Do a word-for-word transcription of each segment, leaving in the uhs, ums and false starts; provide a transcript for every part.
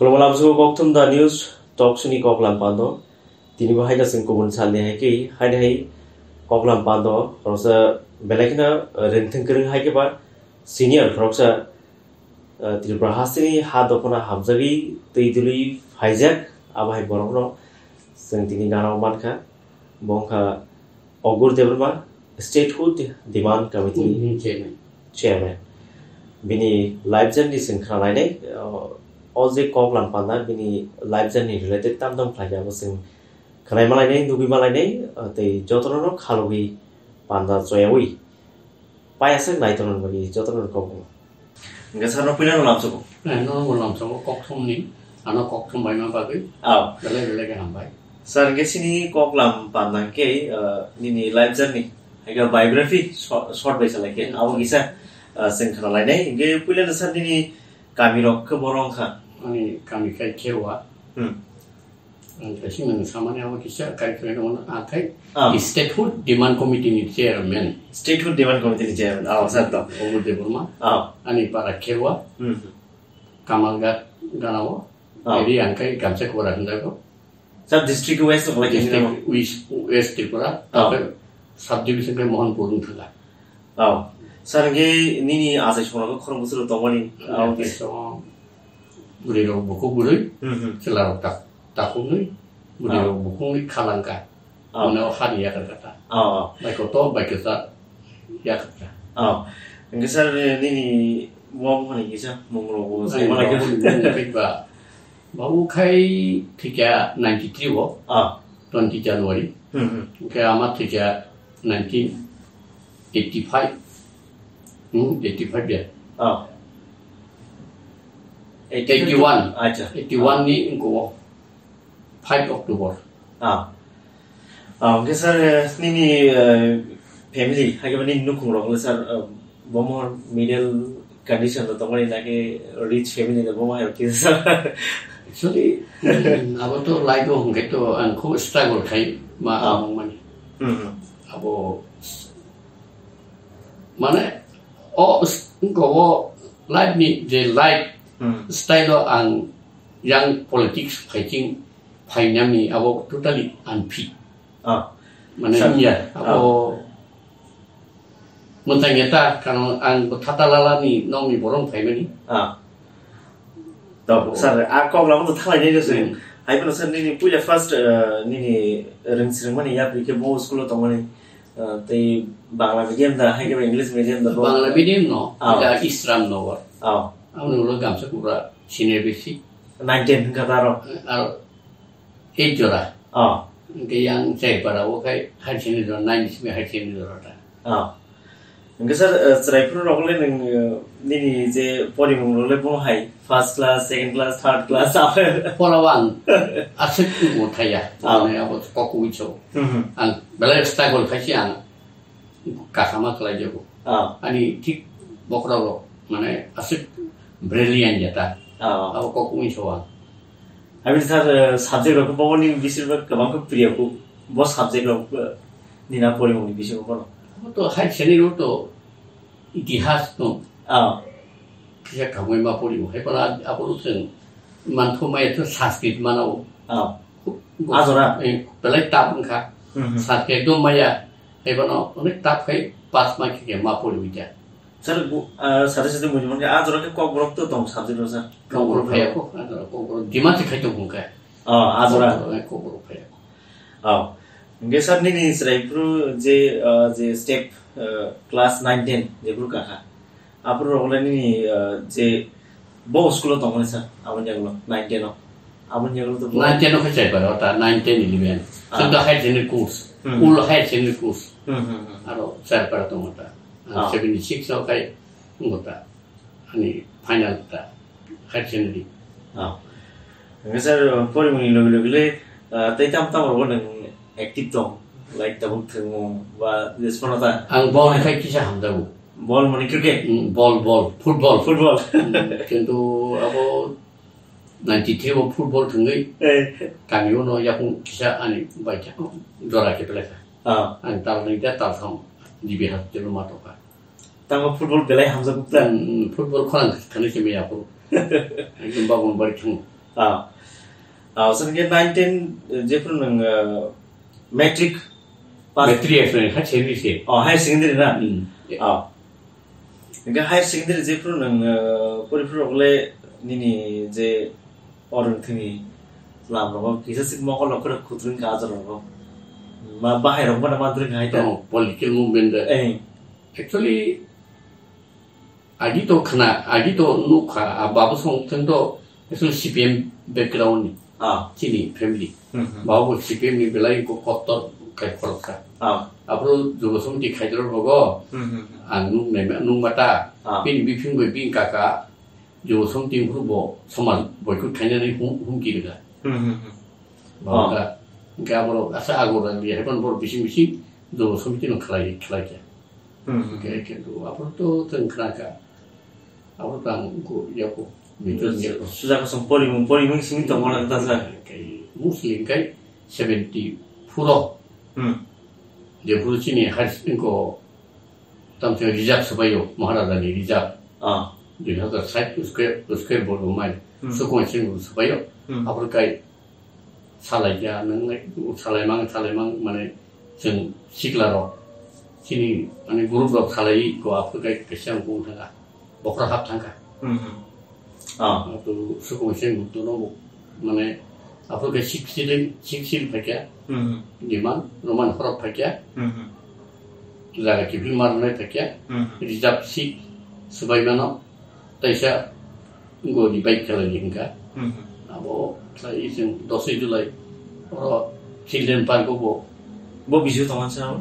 Khulumkha labsugo Kokthum The News Talk Show ni koklam pando. Tini bo haino chwng kubun salni hai khe, haino hai koklam pando, khoroksa belai kheno, eh, ringthing kwrwng hai khe ba senior khoroksa, eh, Tripura hasteni ha dophano hamjagwi twi dului phaijak, abo hai borokno chwng tini gana o mankha. Bo wngkha Ogur Debbarma, Statehood Demand Committee ni Hmm, chairman. Chairman. Bini live journey chwng khna lainai, o, o je koklam panda bini live journey related tam tam khlaikha, abo chwng khnaima lainai, nugwi ma lainai, o, tei jotono no khalogwi panda choyawi. Payaswk nai tongna bagwi jotono rwkha bo. Hwnkhe sir no puila no lamsogo. Eh, no bo lamsogo kokthumni, ano kokthum baima bagwi. Aw. Belai belai khe hambai. Sir, hwnkhe sini koklam panda hwnkhe, uh, nini life journey, hwnkhe biography short, short bai salai khe, abo kisa, uh, chwng khna lainai. Hwnkhe puila no sir nini kami rok khe boro wngkha? Ani kami khai Kherwa. Hmm. Ang kaisa nang samani abo kisa kai kai no ang khai Ah. Statehood Demand Committee ni chairman. Statehood Demand Committee ni chairman. Ah, sir to. Ogur Debbarma. Ah. Ani para Kherwa. Hmm. Kamalghat ganao. Ah. Eri ang kai Gamsa Kora hindago. Sir, district wise to District West, West Tripura. Ah. Tapai subdivision kai Mohanpur wng thangkha. Oh. Sir, hwnkhe nini achai songno khorang bwswk tongmani? Abo Achai kisa. Songo bwrwi rok bukhuk bwrwi, Hmm, hmm. Chwla rok tak-, takhuknwi, bwrwi Oh. rok bukhuknwi khalangkha. Oh. Mane o hani yakarkha ta. Oh, oh. Bai kotor, bai kwchar yakarkha. Oh. Hwnkhe sir, nini bo hani kisa mung rok bo Ani sai bo mani khe. Mung khe ba. Babu khai thikya ninety three o, Ah. twenty January. Hmm, hmm. Hwnkhe ama thikya nineteen eighty five. Hmm, eighty five ya. Ah. Eighty one. Acha. Eighty one ni wngkha o five October. Ah. Ah, hwnkhe sir, eh, nini, eh, family, hai khe nini nukhung rok le sir, eh, bomo middle condition rok tongmani na khe rich family rok bomo hai rok kisa sir? Actually, mm, abo to life o hwnkhe to ang khub struggle khai ma Ah. ang mani. Hmm, hmm. Abo mane o s-, wngkha o life ni je life Hmm. style o ang yang politics fighting phainani abo totally unfit. Ah. Mane Sa-, wngya, ah. Abo mwthangya ta, karon ang bo thata lala ni nokni borok phaimani. Ah. To, Oh. Sir, a kok lama to thalai nai se. Hmm. Hai bono sir nini puila first, eh, nini ring sring mani yapri khe bo school o tongmani, eh, tei Bangla medium da, hai khe English medium da bo? Bangla medium no, Ah. Da Isram Nagar. Ah. Ang ulo Gamsa Kora senior basic. Nine ten hwnkha ta aro? Aro eight jora. Oh. Hwnkhe yang Jaipara o khai higher secondary jora, nine simi higher secondary jora ta. Oh. Hwnkhe sir, eh, chwrai phuru rok le nwng, eh, nini je porimung rok le bo hai first class, second class, third class, abo Pora o ang aswk bo thaya. Oh. Mane abo kok ui so. Hmm, hmm. Ang belai struggle khai si ang. Kasama khlai jago. Ah. Ani thik bokhorok rok, mane, aswk brilliant ya ta. Ah. Abo kok ui so ang. Abi sir, eh, subject rok bo ni bising rok kwbang khe priya kho. Bo subject rok, eh, nina porimung ni bising rok no. Abo to hai seni rok to itihas no. Ah. Kisa khamwi ma pori bo. Hai pala abo rok chwng mantho maya to Sanskrit mana o. Ah. Ajora? Eh, belai tough wngkha. Hmm, hmm. Sanskrit ekdom maya. Hai bono onek tough khai pass ma khe ma pori wngya. Sir, bu-, ah, sade sade mujung khe ajora khe Kokborok to tong subject o sir. Kokborok phaya kho, ajora Kokborok. Dima se khai tong wngkha. Oh, ajora. Kokborok, eh, Kokborok phaya kho. Oh. Hwnkhe sir nini chwrai phuru je, ah, je step, ah, class nine ten je phuru kakha. Aphuru rok le nini, ah, je bo school o tongmani sir, aboni yagulo nine ten o. Aboni yagulo to bo Nine ten o khe chai paro ta, nine ten eleven. Ah. Chwng to higher secondary course, Hmm. Ul higher secondary course. Hmm, hmm, hmm. Aro chai paro tongo ta. Ah. Seventy six o khai wngo ta. Ani final ta. Higher secondary. Ah. Hwnkhe sir, porimungni logi logi le, ah, tei tamo tamo rogo nwng active tong, like tabuk thwngmung ba je sono ta? Ang bol hai khai kisa hamjago. Bol mani cricket? Mm, bol, bol, football. Football. Mm, kintu abo ninety three o football thwngwi Eh. Kami o no yakung kisa ani bai khe jora khe belai kha. Ah. Ani tal ni da tal thang G B hospital ma tokha. Tamo football belai hamjak bukla. Hmm, hmm, football khorang khani se meya phuru. Ekdom babon bari thang. Ah. Ah, so hingke nine ten, eh, jephru nwng, eh, matric pass. Matric exam, higher secondary se. Oh, higher secondary na? Hmm. Ah. Hingke higher secondary jephru nwng, eh, poriphru rok le nini je orang thini lam rogo kisa sik mokol rok khutrung ka ajar rogo. Ma bahai rok mana mantrung hai ta. Oh, political movement da. Eh. Actually, agi to khna, agi to nukha, a babu song thang to, actually C P M background ni, Ah. Chini family. Hmm, hmm. Babu C P M ni belai ko kottor kai khoroksa. Ah. Abro Jubo Samiti khaidor rogo, Hmm, hmm, hmm. Ang nuk nai, nuk mata, Ah. Bini bifing bai bini kaka, Jubo Samiti phuru bo soman boycott khainani hum-, humki rega. Hmm, hmm, hmm. Babu Ah. ka, hingke abro asa agora di, hepan bor bising bising, Jubo Samiti no khlai, khlai khe. Hmm. Ke, ke, to, aphuru to tong khna kha. Aphuru tang ko, yako, major yako. Suja kosong porimung, porimung simi tong mona kata sa. Ke, Muslim kai seventy four. Hmm. Je phuru chini high school ko, tam se reserve sabayo, Maharaja ni reserve. Ah. Dui hazar sait uske, uske bol mai. Hmm. Sukon sing sabayo. Hmm. Aphuru kai Salai kya, nang nai, salai mang, salai mang, mane, chwng sikla rok, chini, mane, group rok salai ko, aphuru kai kaisa wng thangkha, bokhorok hap thangkha. Hmm, hmm. Ah. To sukung seng to no, mane, aphuru kai sik siling, sik sil phaikya, Hmm, hmm. Demand, Roman horok phaikya, Hmm, hmm. Jaga kiphil mar nai phaikya, Hmm, hmm. Reserve seat, subai mano, taisa, Go di bike khelai di hingka. Hmm. Abo khlai chwng dosoi July oro Children Park o bo. Bo bisu tongo sa?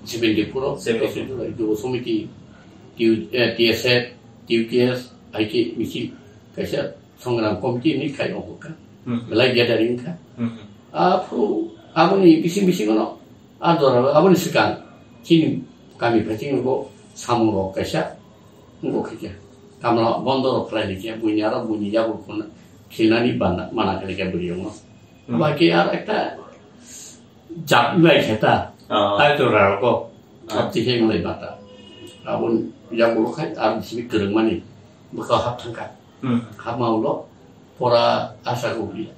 Seventy four o Seventy four. Dosoi July Jubo Samiti, T U, eh, T S F, T U K S, hai khe misil kaisa songram committee ni khai ongkha. Hmm. Belai gathering kha. Hmm. Aphuru aboni bising bising no a jora aboni swkang chini kami phai chini bo samung rok kaisa Wngkha khe, kamla bondo rok khlai khe, buini aro buini yago khuna khinani bana, mana khe khe bwrwi wngno. Hmm. Aba khe aro ekta jat lai khe ta, Ah. Tai to rok ko, Ah. Hapti khe wng lai bata. Aboni yago khai, aro simi kwrwngmani bwkha hap thangkha. Hmm. Hapma ulo, pora asa ko uli.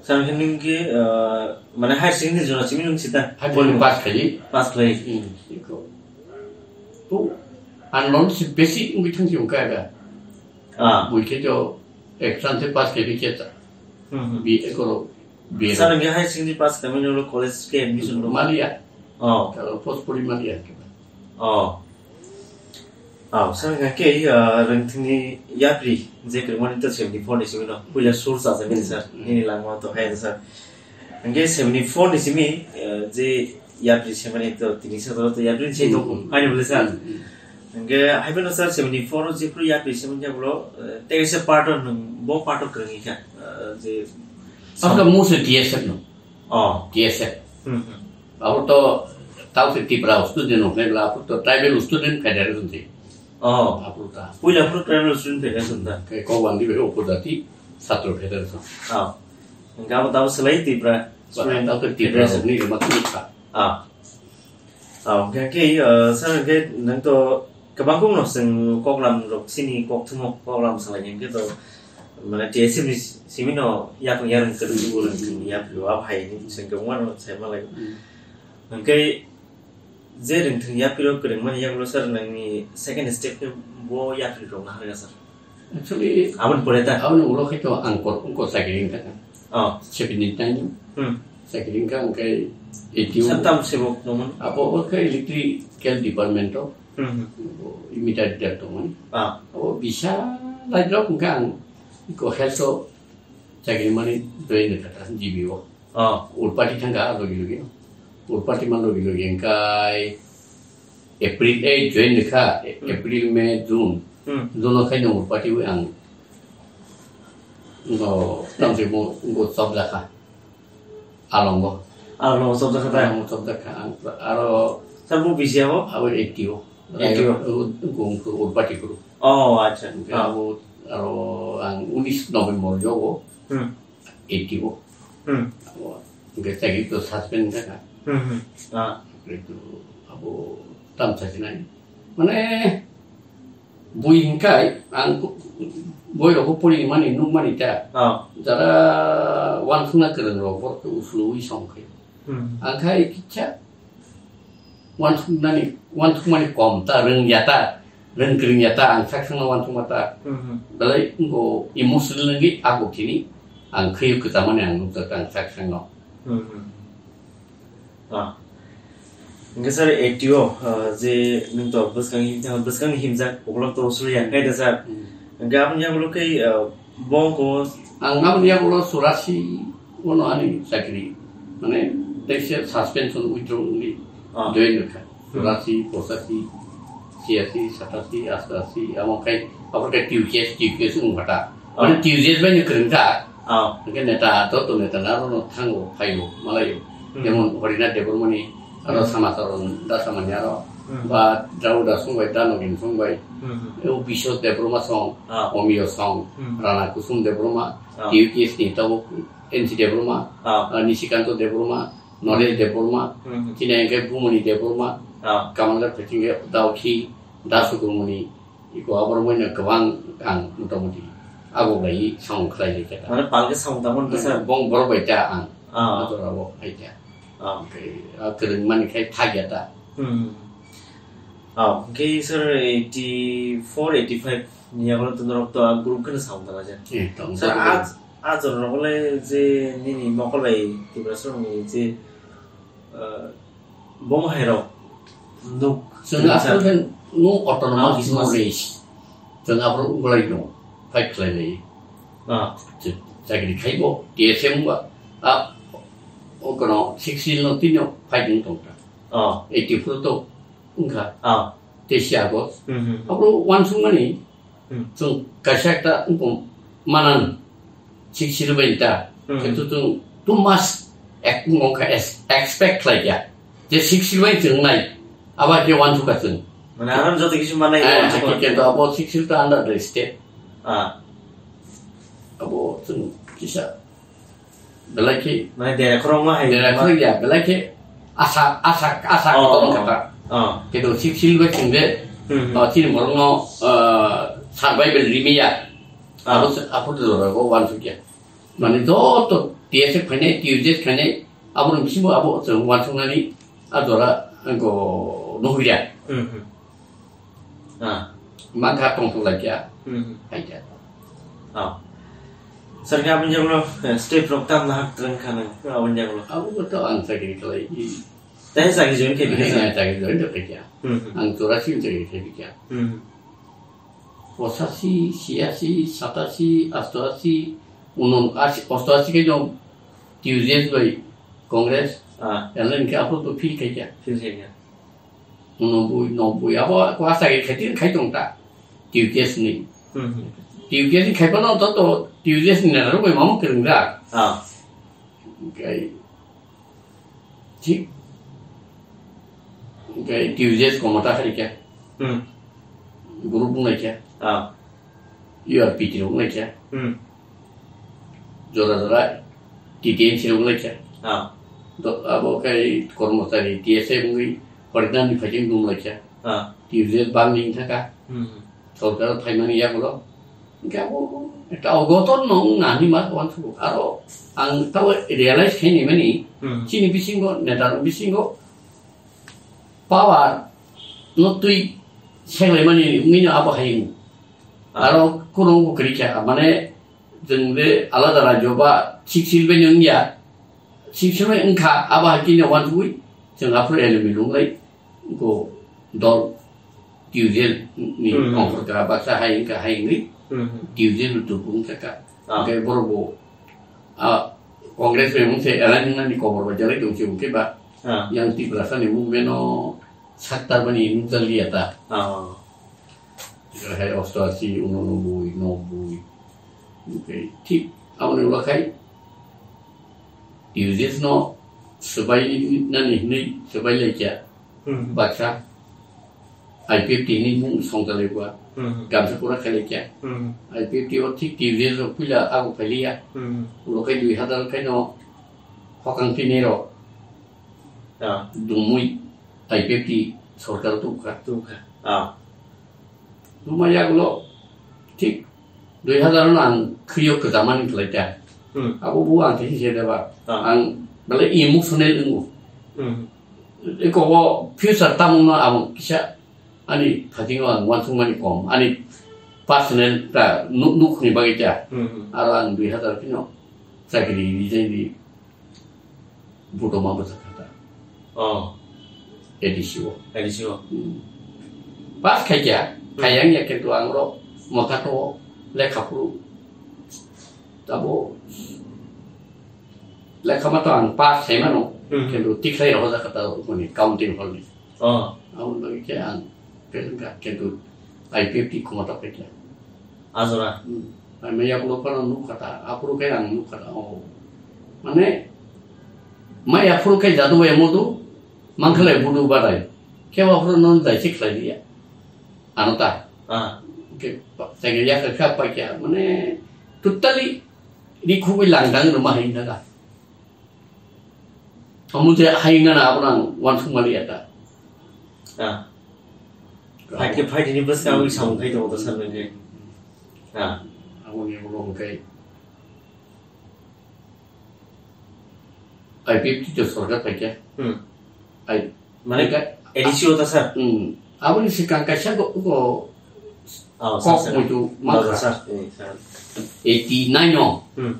Sir, hini ke, uh, mane higher secondary jora simi nung sita? Higher secondary pass khaidi. Pass khlai. Hmm, iko. To, an non si basic ngi thang si ungka ga. Ah. Bui ke jo exam se pass khaidi ke ta. Hmm, hmm. B A koro, B A. Sir, ngi higher secondary pass kami nolo college ke admission lo? Malia. Oh. Kalau post pori malia ke. Oh. Oh, sir, hingke, ah, rengthini yapri, je kwrwngmani ta seventy four ni simi no, puila sur sa jagani, sir, Hmm. Nini langma to hai, sir. Hingke seventy four ni simi, eh, je yapri semani to tini sa to yapri ni se to, Hmm. Hai ni bole, sir. Hmm. Hingke hai no, sir, seventy four o je phuru yapri semani ya bolo, eh, te se part o nung, bo part o kwrwngwi kha, eh, je After most T S F no. Oh. T S F. Hmm, hmm. Abo to tau se Tipra student no khlai bla, abo to tribal student federation se. Oh. Abo ta. Puila phuru tribal student federation ta. Ke ko wandi be upojati satro federation. Oh. Hingke abo tau selai Tipra student federation. Tau se Tipra ni ma tu ta. Ah. Ah, hingke, ah, sir, hingke nang to kwbang kok no chwng koklam rok sini kok thumo koklam salai hingke to mane T S F ni simi no yakung yarung kwrwng kwrwng yakung abo hai ni chwng kwbangma no sai malai. Hmm. Hingke je rengthwng yapri rok kwrwng mani yagulo sir nangni second step khe bo yapri rok naharga sir. Actually, aboni pore ta? Aboni ulo khe to ang kor, ang kor chakiri wngkha. Oh. Seventy nine. Hmm. Chakiri wngkha, ang khe A T O. Sir, tam sebok nongmani? Abo, abo khe electrical department o. Hmm, hmm. Abo meter reader tongmani. Ah. Abo bisa laijak wngkha ang ko health o chakiri mani join wngkha ta G B o. Oh. Urpati thangkha logi logi. Urpati man logi logi wngkha. April, eh, join ni kha, Hmm. April, May, June. Hmm. June o khaino party wi ang. Ngo, tam se mo, ngo chop da kha. Alongo. Alongo chop da kha ta? Alongo chop da kha. Ang, aro Sir, bo bisi abo? Abo eighty o. Eighty o. Aro, ngo, ngo, party kuru. Oh, acha. Ang Ah. Abo, aro ang unis November jogo. Hmm. Eighty o. Hmm. Abo, hingke chakri to suspend wngkha. Hmm, hmm. Ah. Hingke to abo tam sasinai. Mane, bui hingkai, ang ko-, Boi rok bo pori mani, nuk mani ta. Ah. Jara wansukna kwrwng rok bo khe uslu wi song khe. Hmm. Ang khai kisa wansuknani, wansukmani kom ta, rwngya ta, rwng kwrwngya ta, ang sak sakno wansukma ta. Hmm, hmm. Belai wngkha emotional wngwi ago tini ang khayuk kwchangmani ang nukjak ta ang sak sakno. Hmm, hmm. Ah. Hingke sir, A T O, ah, je nung to bwskang him-, bwskang himjak, ukolog to usuli ya, kai da sir. Hmm. Hingke aboni yagulo kai, ah, bongko. Ang aboni yagulo churasi, ono ani chakri. Mane, teisa suspension withdraw wngwi Ah. join wngkha. Hmm. Churasi, pochasi, chiasi, satasi, astasi, amo kai, abo kai T U K S, T U K S wngkha ta. Ah. Mane T U K S bai no kwrwng ta. Ah. Hingke neta, joto neta na aro no thango, phaio, malaio. Hmm. Jemon Harinath Debbarmani, aro Hmm. Samacharan Dasamani aro, Hmm. ba Drauda songbai, Danogin songbai, Hmm, hmm. o Biswas Debbarma song, Ah. Omiyo song, Hmm. Rana Kusum Debbarma, Ah. T U K S ni tabuk N C Debbarma, Ah. ah, Nishikanta Debbarma, Noresh Debbarma, Hmm, hmm. chini hingke Bumoni Debbarma, Ah. Kamalda Phaisingke Daokhi, Dasu Gurmoni, Iko aboro moino kwbang ang motamoti abo bai samung khlai lai khe ta. Mane palke samung tangmani bwsa? Bong borok bai ta ang. Ah. Ato rabo hai ta. Ah. Oke, ah, kwrwng mani khai thagya ta. Hmm. Ah, oke, sir, eighty four, eighty five ni yagulo to norok to a group kheno samung tanglaijak. Eh, tong sir, tong. Ah, ah, jorok le je nini mokol bai Tiprasa rokni je, ah, Bong hai rok nuk. Chwng aswk khe nuk autonomous, ah, no race. Chwng aphuru uklai no fight khlai lai. Ah. Chwng chakri khai bo T S M ba, ah, o kono sixteen no tino fight wng tong ta. Ah. Eighty four to wngkha. Ah. Teisi August. Hmm, hmm. Aphuru wansukmani Hmm. Chwng kaisa ekta wngkha manan sixty bai ta. Hmm. Kintu chwng too much ek-, wngkha es-, expect khlai ya. Je sixty bai chwng nai, aba khe wansukha chwng. Mane aram joto kisu manai, eh, wansukha. Kintu abo sixty ta under the state. Ah. Abo chwng kisa Belai khe mane dera khorokma hai dera ma- khorok ya, belai khe asa, asa, asa Oh, kotor oh, kata. Oh. Kedo sik sil bai chwng de, Hmm, hmm. oh, chini borokno, ah, survival rimi ya. Ah. Abo se, abo de jora go wansuk ya. Mane joto T S F khainai, T U J khainai, abo ni bisingo abo chwng wansuknani a jora go nuhwi ya. Hmm, hmm. Ah. Mangkha tongthok lai kha. Hmm. Hai kha. Ah. Sir, khe aboni jagolo, eh, step rok tam na hak twrwng kha nang, aboni jagolo. Abo to ang chakri khlai. Tei chakri join khe bikha sir? Ang chakri join to khe kha. Hmm, hmm. Ang chorasi chakri khe bikha. Hmm. Pochasi, chiasi, satasi, astoasi, uno-, asi, ostoasi khe jong T U J S bai Congress. Ah. Yang lain khe apo to feel khe kha. Feel khe kha. Unoboi, noboi, abo kwasa khe khaitwi khai tong ta. T U K S ni. Hmm, hmm. T U K S ni khai phano to, to T U K S ni nana rok bai mamo kwrwng da. Ah. Oke. Thik. Oke, T U K S komata hari khe. Hmm. Group wng lai khe. Ah. U R P T rok wng lai khe. Hmm. Jora jora T T M C rok wng lai khe. Ah. Do-, abo khe kormochari T S F wngwi Harinatni phaikhe wng lai khe. Ah. T U K S bangni wng thaka. Hmm. Sorkar phaimani yagulo. Hingke abo ekta ogoton no wng nani ma wansuk. Aro ang tabo realize khaini mani, Hmm. chini bisingo, neta rok bisingo power no twi seklaimani wngwi no abo hai wng. Ah. Aro kurungo kwrwi kha, mane, chwng de alada rajyo ba sixth schedule bai wngya, sixth schedule bai wngkha, abo hai khe no wansugwi chwng aphuru enemy lung lai, go dol T U J ni Hmm. ongkhor kha, baksa hai wngkha, hai wngwi Hmm. T U J no tubung kha kha. Ah. Hingke borok bo, ah, Congress bai mungse alliance wngnani kobor bai jalai tongsi hingke ba, Ah. yang Tiprasa ni movement no saktar mani nukjak liya ta. Ah. Hai osto asi, uno noboi, noboi. Oke, thik, aboni ulo khai T U J S no swbai nani hinwi swbai lai kha. Hmm. Baksa I P F T ni mung songjalai bua. Hmm. Gamsa pura khai lai kha. Hmm. I P F T o thik T U J S rok puila ago phai liya. Hmm. Ulo khai dui hazar khai no hokang tini rok. Ah. Dumui I P F T sorkar tukha. Tukha. Ah. Numa yagulo thik Dui hazar no ang khwio kwchamani khlai ta. Hmm. Abo bo ang khe se deba. Ah. Ang bale emotional wngo. Hmm. Eko bo future tamungno ang kisa ani phatingo ang wansukmani kom. Ani personal ta nu-, nukhni bagwi ta. Hmm, hmm. Aro ang dui hazar phino chakri resign di. Buto ma bwsa kha ta. Oh. A D C o. A D C o. Hmm. Pass khai kya? Hmm. Khai yang ya, kintu ang ro mokha to lekha phuru. Tabo lekha ma to ang pass khai mano. Hmm. Kintu tikhlai roho ja kha ta mani counting hall ni. Oh. Abo lagi khe ang fail wngkha, kintu I P F T khoma tok khe. Ajora. Hmm. Ai maya ulo phano nuk kha ta, aphuru khe ang nuk kha ta. Oh. Mane, maya phuru khe jadu bai mudu, mangkhle budu badai. Khe aphuru non jai sik khlai dia. Ano ta. Ah. Khe pa-, jaga ya kha pa kya. Mane, totally ri khubui langdang ruma hai daga. Omo je hai nana abo nang wansuk mali eta. Ah. Phaikhe phaikhe ni bwskango samung khai tongo to sir nang khe. Ah. Abo ni ulo hwnkhe I P F T to sorkar phaikhe. Hmm. Ai, mane ka-, A D C o ta sir? Hmm. Abo ni sikang kaisa go, go Oh, kok sir, sir. Muitu ma Babu kha. Sir. Hmm, sir. Eighty nine o. Hmm.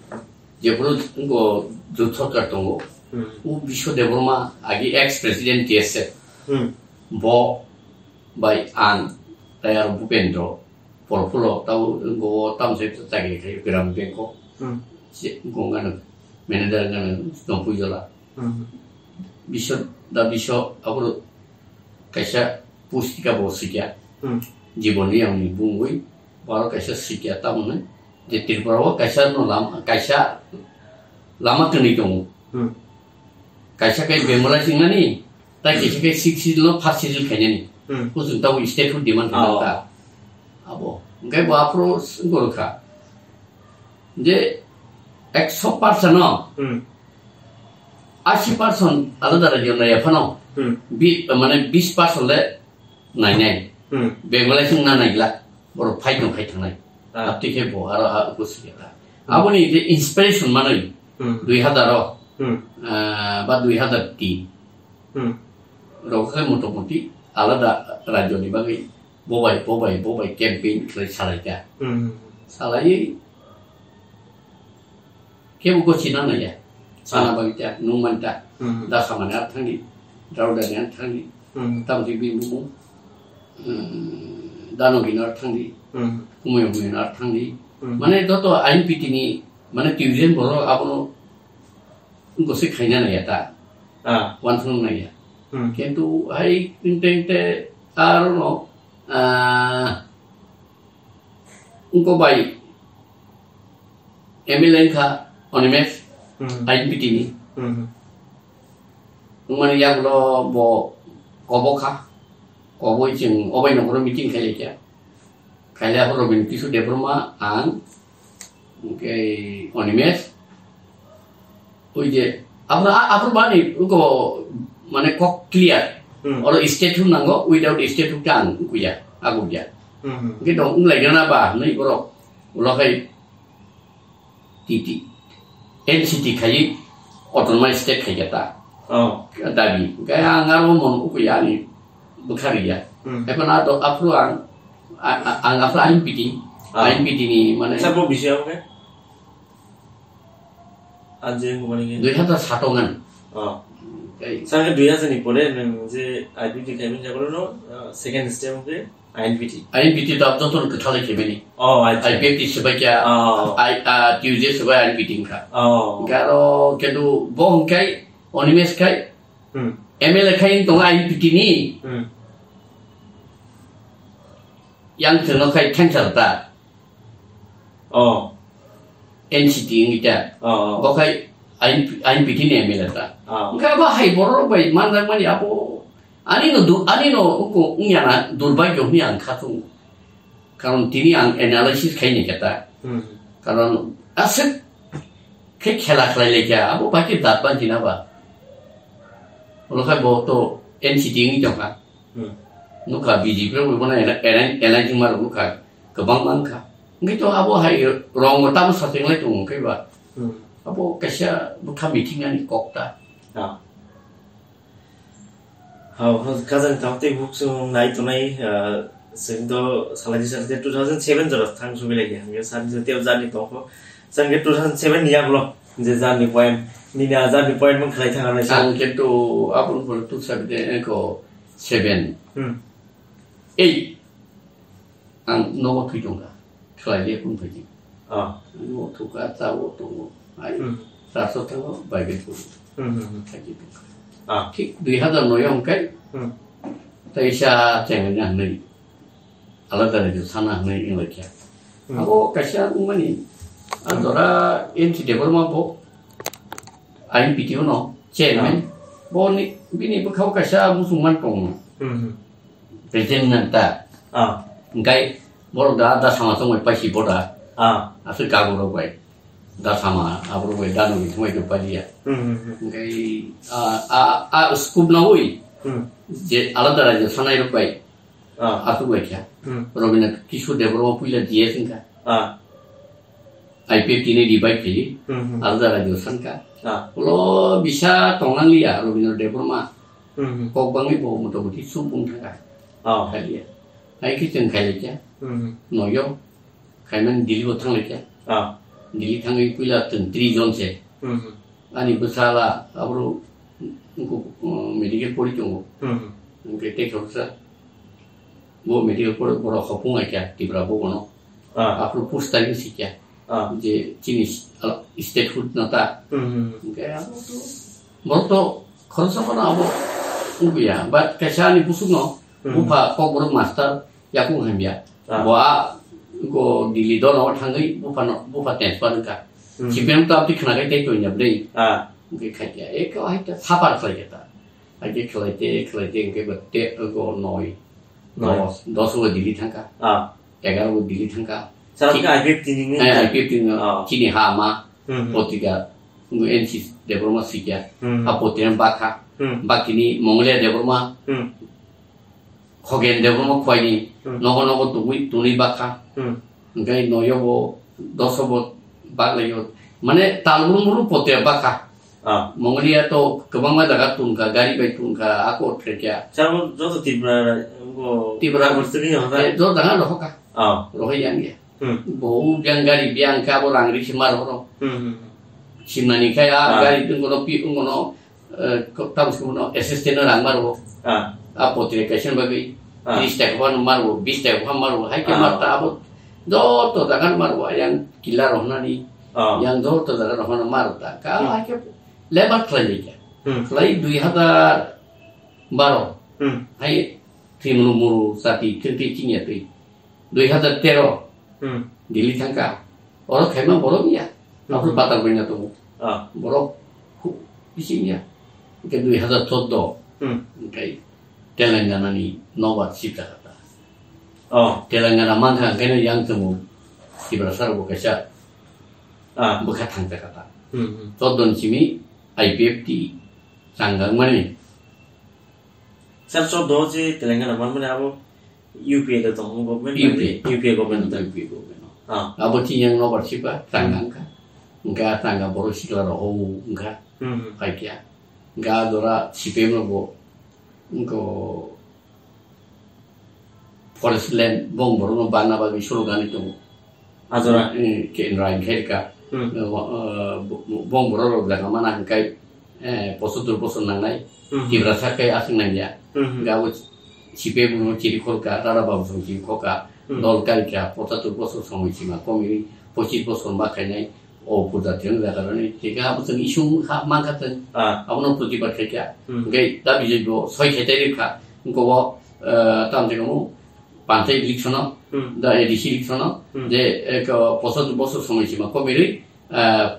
Jephuru ngo jut sorkar tongo. Hmm. U Biswa Debbarma agi ex president T S F. Hmm. Bo bai ang tayar Bhupendra Polphulo tau ngo tam se chakri khai Gram Bank o. Hmm. Se ngo ngano manager ngano tongpui jola. Hmm. Biswa da Biswa abro kaisa pustika bo sikya. Hmm. Jibon ni ang ni bungwi baro kaisa sikya tamni je Tripura o kaisa no lam-, kaisa lama kwnwi tongo. Hmm. Kaisa kai Bengali singnani, tai kaisa kai six schedule no first schedule khainani. Hmm. Kuchung tabo state hood demand khainani Oh. ta. Abo. Hwnkhe bo aphuru wngkha. Je ekso percent no Hmm. Asi percent alada rajyo naiya phano Hmm. bi-, mane bis percent le nainai. Hmm. Bengali sing na naigla. Borok phai tong khai thangnai. Ah. Abtwi khe bo aro a uko sikya ta. Hmm. Aboni je inspiration manwi Hmm. dui hazar o, Hmm. ah, ba dui hazar tin Hmm. rok khe motamoti alada rajyo ni bagwi bobai, bobai, bobai campaign khlai salai kha. Hmm. Salaiwi kebo gochina naiya. Sana Ah. bagwi ta, nung man ta. Hmm. Da samani ar thangdi, drawda ni ar thangdi. Hmm. Tamti bi bumu, hmm, dano gino ar thangdi. Hmm. Kumui humui no ar thangdi. Hmm. Mane joto ain piti ni, mane tuijen borok abono gosi khaina naiya ta. Ah. Wansong naiya. Hmm. Kintu hai tinte tinte aro no, ah, Wngkok bai M L A wngkha Animesh, Hmm. I N P T ni. Hmm. Wngmani yagulo bo kobo kha. Koboi chwng obai nokro meeting khailai kha. Khailai aphuru Robin Kishore Debbarma, ang, hwnkhe Animesh. Oi je, aphuru, a-, aphuru bani uko mane kok clear. Hmm. Oro statue nango, without statue ta ang kuya, agukya. Hmm. Hwnkhe dong wnglaigana ba hwnwi borok ulo khai T T, N C T khai autonomous state khai kata. Oh. Dabi. Hwnkhe ang aro mon ukuya ani bwkha riya. Hmm. Haikhe na do aphuru ang, a-, a-, ang aphuru I N P T, Ah. I N P T ni mane Sabo bisi ang khe? Anje humani khe? Dui hazar sato ngan. Oh. Tei Sangkhe dui hazar ni pore nwng je I P T khaimani jaga no, uh, second step khe I N P T. I N P T to joto no kwthalai khaimani. Oh, acha. I P F T swbai kya, Oh. I, ah, T U J swbai I N P T wngkha. Oh. Hwnkhe aro kintu bo hwnkhe Animesh khai Hmm. M L A khai wng tongo I N P T ni. Hmm. Yang chwngno khai thangsar ta. Oh. N C T wngwi ta. Oh, oh. Bo khai I N P, I N P T ni M L A ta. Oh. Hwnkhe abo hai borok bai manjakmani abo ani no du-, ani no uko wngya na durbagyo hwnwi ang kha tongo. Karon tini ang analysis khai ni khe ta. Hmm. Karon aswk khe khela khlai lai kha, abo bai khe dat ban jina ba. Ulo khai bo to N C T wngwi tong kha. Hmm. Nukha B J P rok bono ena-, ena-, ena jingma rok nukha, kwbang mang kha. Wngwi to abo hai rong bo tamo satenglai tongo khe ba. Hmm. Abo kaisa bwkha meeting ani kok ta. Ah. Hao, hao, kajang tamo tei buk chwng nai tongnai, ah, chwng to salai di salai di two thousand seven jora thang sugui lai di hangyo sani tei jarni tongkho. Chwng khe two thousand seven ni yagulo je jarni point, nini a jarni point mang khlai thang nai sa. Ang khe to aboni pore two thousand seven, eko seven. Hmm. Eight. Ang nogo thwi tongkha, khlai le kun phaidi. Ah. Nogo thukha, cha o tongo. Ai, Hmm. cha so thango, bai bai tongo. Hmm, hmm, hmm. Phaidi tongkha. Ah. Thik dui hazar noi hwnkhe, Hmm. teisa chengna hwnwi, alada rajyo sana hwnwi wnglaikha. Hmm. Abo kaisa wngmani, a Hmm. jora N C Debbarma bo I N P T O no chairman, Ah. bo ni, bini bwkhao kaisa muchungman tongo. Hmm, hmm. President nang ta. Ah. Hingkai borok da, da sama tongbai paisi boda. Ah. Aswk gago rok bai. Da sama, aborok bai da nugwi thangbai tong paliya. Hmm, hmm, hmm. Hingkai, ah, ah, ah, scoop nawi. Hmm. Je alada rajyo sanai rok bai. Ah. Aswk bai kha. Hmm. Robindranath Kishore Debbarma puila D S wngkha. Ah. I P F T ni revive khaidi, Hmm, hmm. Alada rajyo sanka. Ah. Ulo bisa tongnangliya Robindra Debbarma. Hmm, hmm. Kok bangwi bo motamoti sum pung thangkha. Ah. Khaliya. Hai khe chwng khailaicha. Hmm, hmm. Noyo. Khaimani Delhi bo thanglaicha. Ah. Delhi thangwi puila chwng tris jon se. Hmm, hmm. Ani bwsala abro wngkuk, um, medical pori tongo. Hmm, hmm. Hwnkhe tei khoroksa bo medical pori borok hopung aikha Tripura bo bono. Ah. Aphuru post tarik sikya. Ah. Je chini s-, al-, statehood no ta. Hmm, hmm. Hwnkhe abo to, borok to khoroksa phano abo wngya. But kaisa ani busuk no, Hmm. bupha kokborok master yakung hamya. Ah. Bo a, go Delhi dono thangwi bupha no, bupha transfer wngkha. Hmm. C P M to abdi khna kai tei tonya bwrwi. Ah. Hwnkhe khaikya, eko hai ta sapar khlaikya ta. Hai khe khlaite, khlaite hwnkhe bo te, go noi. Noi. Dos, dos bo Delhi thangkha. Ah. Egaroh bo Delhi thangkha. Sara Chi-, khe I P F T ni ngi Eh, kha? I P F T ni Oh. chini ha ma, Hmm, hmm. potrika, N C Debbarma sikya, Hmm. ha potrika bakha, Hmm. bakini Mongolia Debbarma, Hmm. Khogen Debbarma khwaini, Hmm. nogo nogo tugui, tunui bakha, Hmm. hingkai noyo bo, doso bo, baklayo, mane talbrum brum potrika bakha. Ah. Mongolia to kwbangma jaga tungkha, gari bai tungkha, ako threkya. Sabo joto Tripura, bo Tripura. Tripura sini hoda. Eh, joto jaga rohoka. Ah. Rohoi yang ya. Hmm. Bo yang gari biang ka bo rang ri simar horo. Hmm, hmm, hmm. Simani kaya Ah. gari tungkono pi tungkono, eh, ko-, tam sikuno assistant rang maro. Ah. A potrika kaisa bagwi Ah. tris taka phan maro, bis taka phan maro, hai ke Ah. marta abo. Joto jaga maro yang kila rohnani. Ah. Yang joto jaga rohna marta. Ka Hmm. hai ke Lebar khlai laikha. Hmm. Khlai dui hazar baro. Hmm. Hai thwimru muru chati thwngtwi chingya twi. Dui hazar tero. Hmm. Delhi thangkha. Oro khaima borok ya. Hmm. Aphuru batar boina tongo. Ah. Borok khu-, bisi ya. Hingke dui hazar chordo. Hmm. Hingke Telangana ni nobar sibjakha ta. Oh. Telangana mankha hingke no yang tongo. Tiprasa rok bo kaisa Ah. bwkha thangjakha ta. Hmm, hmm. Chordo ni simi I P F T changjakmani. Sir, chordo je Telangana manmani abo U P A da tong government U P A. na U P A government da? U P A government. Ah. Abo chini yang nobar sipa, changa Hmm. wngkha. Wngkha changa borok sikla rok hou wngkha. Hmm, hmm. Phaikya. Wngkha jora C P M rok bo wngkha forest land bong borok no bana bagwi slogan tongo. Ajora. Eh, ke Indra Ingkhairka. Hmm. Eh, wa-, eh, bo-, bo-, bong borok rok jaga mana hingkai, eh, poso tur poso nangnai. Hmm. Tiprasa kai aswk nangya. Hmm. Ga bo C P M no chiri khorka, Rara Babu song chiri khorka, Hmm. dol karika, poso tur poso somoi sima komiri, pochis bosor ma khainai, o puja tiang jaga rani, teka abo chwng isung ha mangkha chwng. Ah. Abono protibad khaikha. Hmm. Hingkai da bijai bo soi khaitai rikha, hingko bo, eh, tam jagamo, panchayat election-o, Hmm. da A D C election-o, Hmm. je ek, uh, pochis bosor somoi sima komirwi, uh,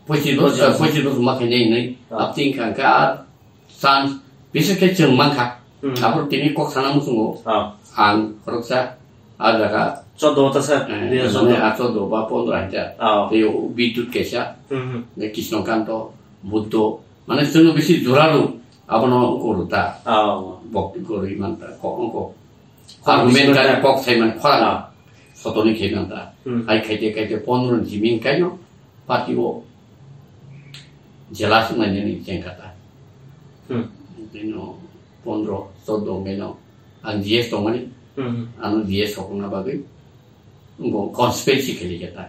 pochis bosor, Pochis bosor. pochis bosor ma khainai hinwi Ah. apting kha, kha chance, bises khe chwng mankha. Hmm. Aphuru tini kok sana muchungo, Ah. ang khoroksa, a jaga, Chordo ta sir, eh, dui hazar chordo. mane a chordo ba pondro hajar. Ah. Tei o Bidut kaisa, Hmm, hmm. ne Krishnakanto, Buddho, mane chwngno bisi juralu, abono wngkoro ta. Ah. Bok wngkoro imanta, kok wngko. Kok Argument wngkoro ta. Kok sai mane khorang. Ah. Sotoni khe nang ta. Hmm. Hai khaite khaite pondro ni simi kaino party o jela sung nai ni cheng kha ta. Hmm. Bino pondro, soddo bino ang G S tongmani. Hmm. Ano G S sokna bagwi bo conspiracy kheli kha ta.